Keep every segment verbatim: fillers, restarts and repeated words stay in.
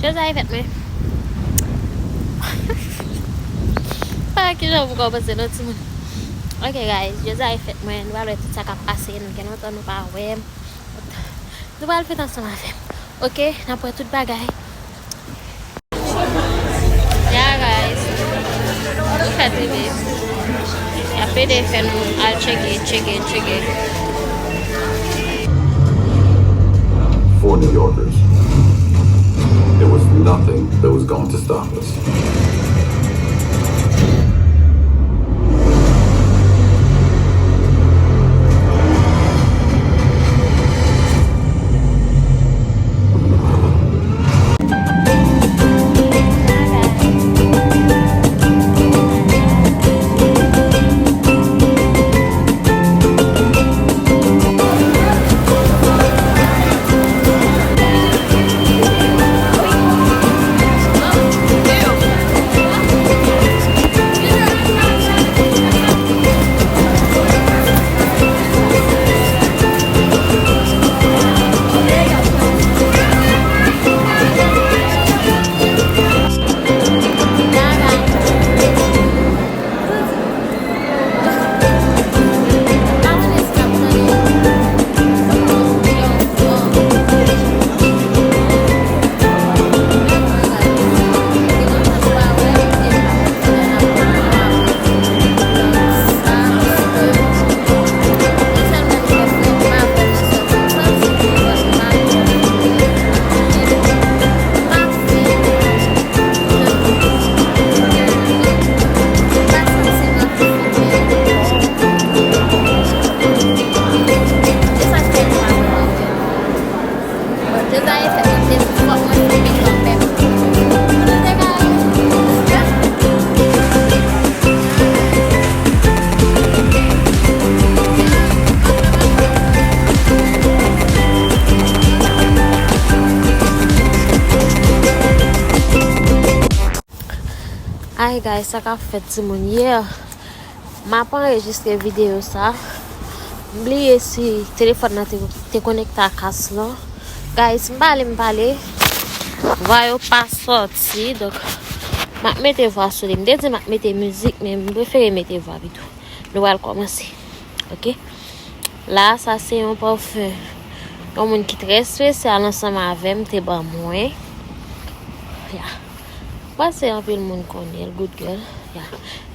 Jozay fèt mwen. Pa kijan pou kòmanse non timoun. Ok guys, Jozay fèt mwen. Nou pral wè tout sa k ap pase. Nou gen lontan nou pa wè m. Nou pral fèt ansanm avè m. Ok, n ap wè tout bagay. Yeah guys, nou fèt rive. Y ap ede fè nou al tcheke, tcheke, tcheke. For New Yorkers, there was nothing that was going to stop us. Ay guys, sa k ap fèt timoun? Yeah. M ap anrejistre videyo sa. M bliye si telefòn nan te, te konekte a kas lan. Guys, m pale, m pale. Vwa yo pa sòti, donk m ap mete vwa sou li. M te di m ap mete mizik, men m prefere mete vwa pito. Nou pral kòmanse. Ok? La, sa se yon pafen yon moun ki trè espesyal ansanm avè m te ban mwen. Ya. M panse anpil moun konnen l, Good Girl. Ya.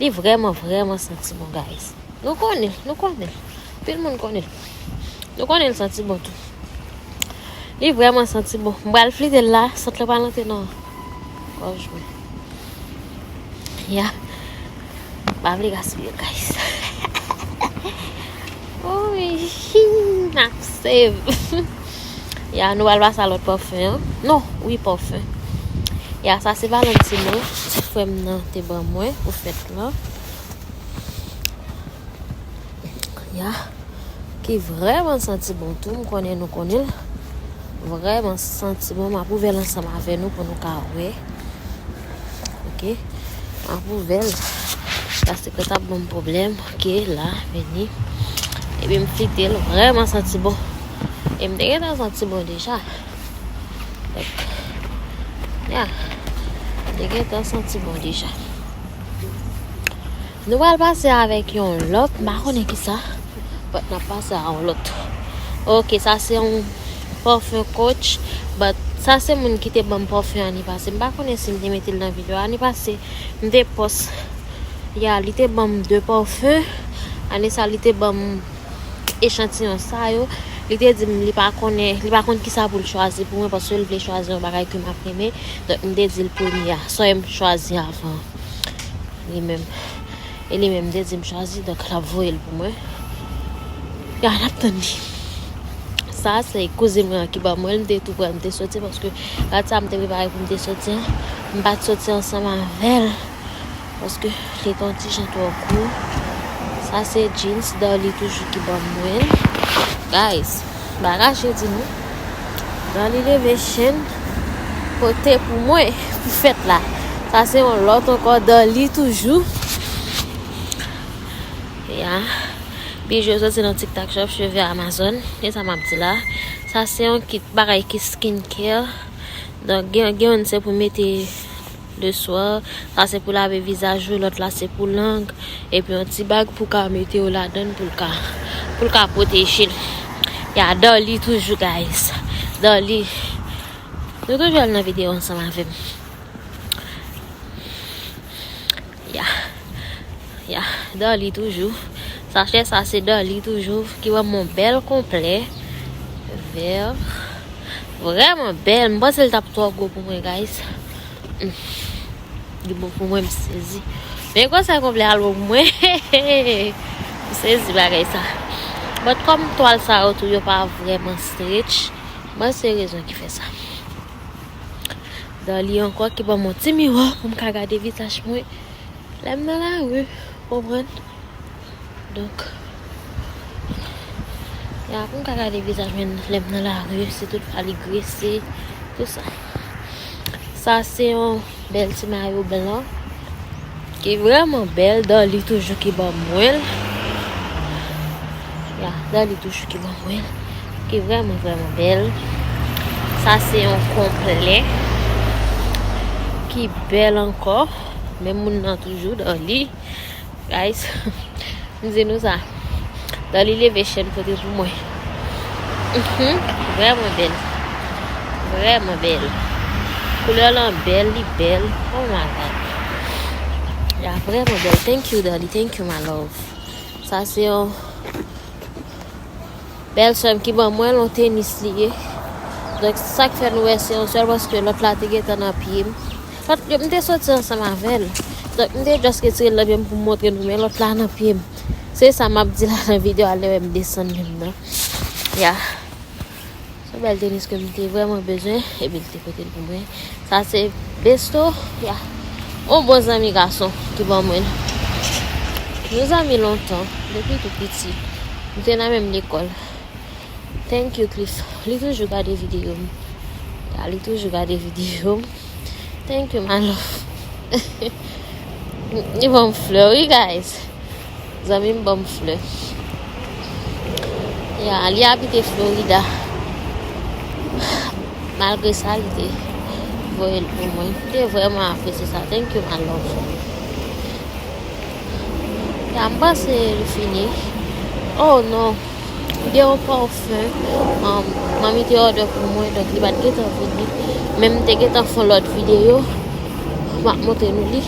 Li vrèman, vrèman santi bon, guys. Nou konnen l, nou konnen l. Anpil moun konnen l. Nou konnen l santi bon tou. Li vrèman santi bon. M pral flite l la, sant lan pral antre nan gòj mwen. Ya. M pa vle gaspiye l, guys. Wi, n ap save. Ya, nou pral pase a lòt pafen an. Non, wi, pafen. Ya, sa se Valentino, ti frè m nan te ban mwen pou fèt lan. Ya. Ki vrèman santi bon tou, m konnen nou konnen l. Vrèman santi bon, m ap ouvè l ansanm avè nou pou nou ka wè. Ok, m ap ouvè l. Paske t ap ban m pwoblèm. Ok, la, vini. Epi m flite l, vrèman santi bon. E m te gentan santi bon deja. Donk, ya, m te gentan santi bon deja. Nou pral pase avèk yon lòt, m pa konnen ki sa, but n ap pase a yon lòt. Ok, sa se yon pafen Coach, but sa se moun ki te ban m pafen ane pase. M pa konnen si m te mete l nan videyo ane pase, m te pòs, ya, li te ban m de pafen. Ane sa, li te ban m echantiyon sa yo. Li te di m li pa konnen, li pa konn ki sa pou l chwazi pou mwen, paske l vle chwazi yon bagay ke m ap renmen. Donk, m te di l premye a, sa m chwazi avan. Li menm. E li menm te di m chwazi, donk l ap voye l pou mwen. Ya, n ap tann li. Sa se kouzin mwen an ki ban mwen l, m te tou prè, m te soti paske rad sa m te prepare pou m te soti an, m pa t soti ansanm avè l. Paske li te yon ti jan twò kou. Sa se jeans Darlie toujou ki ban mwen l. Guys, m pa kache di nou, Darlie leve chenn pote pou mwen pou fèt la. Sa se yon lòt ankò Darlie toujou. Ya. Bijou soti nan TikTok Shop, cheve Amazon. E sa m ap di la. Sa se yon kit bagay ki skincare. Donk, gen, gen youn se pou mete le swa, sa se pou lave vizaj ou, lòt la se pou lang, epi yon ti bag pou ka mete yo ladan l pou l ka, pou l ka pwoteje l. Ya, Darly toujou, guys. Darly. Nou toujou al nan videyo ansanm avè m. Ya. Ya, Darly toujou. Sachè sa se Darly toujou ki ban m yon bèl konplè vè. Vrèman bèl. M panse l t ap twò gwo pou mwen, guys. Hmm. Li bon pou mwen, m sezi. Men konsa konplè al bon pou mwen. M sezi bagay sa. But kòm twal sa yo tou yo pa vrèman stretch, m panse se rezon ki fè sa. Darly ankò ki ban m yon ti miwa pou m ka gade vizaj mwen lè m nan lari, konprann? Donk, ya, pou m ka gade vizaj mwen lè m nan lari, si toutfwa li grese, tout sa. Sa se yon bèl ti mayo blan ki vrèman bèl. Darly toujou ki ban mwen l. Ya, Darly toujou ki ban mwen l. Ki vrèman, vrèman bèl. Sa se yon konplè ki bèl ankò. Menm moun nan toujou, Darly. Guys, m di nou sa. Darly leve chèn pote pou mwen. Mhm, vrèman bèl. Vrèman bèl. Koulè lan bèl, li bèl. Oh my God. Ya, vrèman bèl. Thank you, Darly. Thank you, my love. Sa se yon bèl sè m ki ban mwen l, yon tenis li ye. Donk, sa k fè nou wè se yon sèl, paske lòt la te gentan nan pye m. Lòt, m te soti ansanm avè l. Donk, m te just retire l nan pye m pou m montre nou, men lòt la nan pye m. Se sa m ap di la nan videyo a, lè w wè m desann menm nan. Ya. Se yon bèl tenis ke m te vrèman bezwen, epi l te pote l pou mwen. Sa se Besto, ya. Yon bon zanmi gason ki ban mwen l. Nou zanmi lontan, depi tou piti. Nou te nan menm lekòl. Thank you, Cliff. Li toujou gade videyo m. Ya, li toujou gade videyo m. Thank you, my love. Li ban m flè, wi, guys. Zanmi m ban m flè. Ya, li abite Florida. Malgre sa, li te voye l pou mwen. M te vrèman apresye sa. Thank you, my love. Ya, m panse li fini. Oh, non. Gen yon pafim, um, manmi te òdè pou mwen, donk li pa t gentan vini. Men m te gentan fè yon lòt videyo. M ap montre nou li.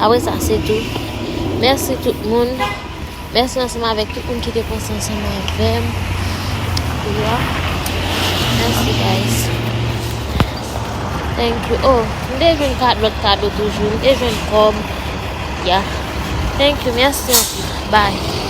Apre sa, se tou. Mèsi tout moun. Mèsi ansanm avèk tout moun ki te panse ansanm avè m. Ya. Mèsi, guys. Thank you. Oh, m te jwenn kad-, lòt kado toujou. M te jwenn kòb. Ya. Thank you. Mèsi anpil. Bye.